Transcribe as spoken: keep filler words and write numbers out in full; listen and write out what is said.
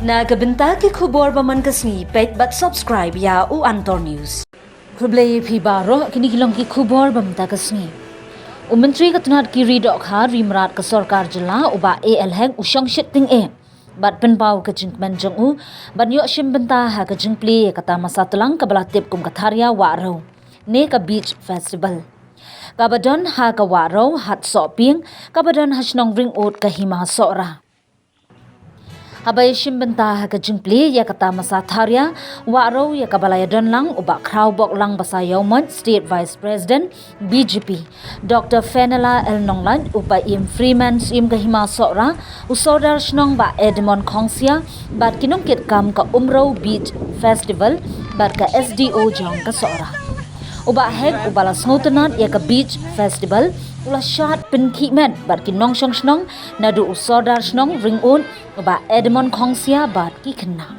Na ka bynta ki khubor ba man ka sngi, peit bad subscribe ïa u Antor News. Khublei phi baroh, kine ki long ki khubor ba mynta ka sngi. U Myntri ka tnat ki ri dohkha ri mrad ka sorkar jylla, u Bah A L Hek, u shong shit tyngeh bad pynpaw ka jingkmen jong u ban ïoh shim bynta ha ka jingplie ïa ka tamasa tlang kaba la tip kum ka Tharia Wahrew ne ka Beach Festival, kaba don ha ka Wahrew Hat Sohpieng, kaba don ha shnong Ringud ka Hima Sohra. Haba ïashim bynta ha ka jingplie ïa ka tamasa Tharia Wahrew ïa kaba la ïadon lang u Bah Khrawboklang Basaiawmoit, State Vice President B J P, Doctor Fenella L Nonglait, u Paiem Freeman Syiem ka Hima Sohra, u Sordar Shnong Bah Edmond Khongsia bad ki nongkitkam ka Umrew Beach Festival bad ka S D O jong ka Sohra. U Bah Hek, uba la sngewtynnad ïa ka Beach Festival, u la shad pynkhih met bad ki nongshong shnong, naduh u Sordar Shnong Ringud, u Bah Edmond Khongsia bad ki khynnah.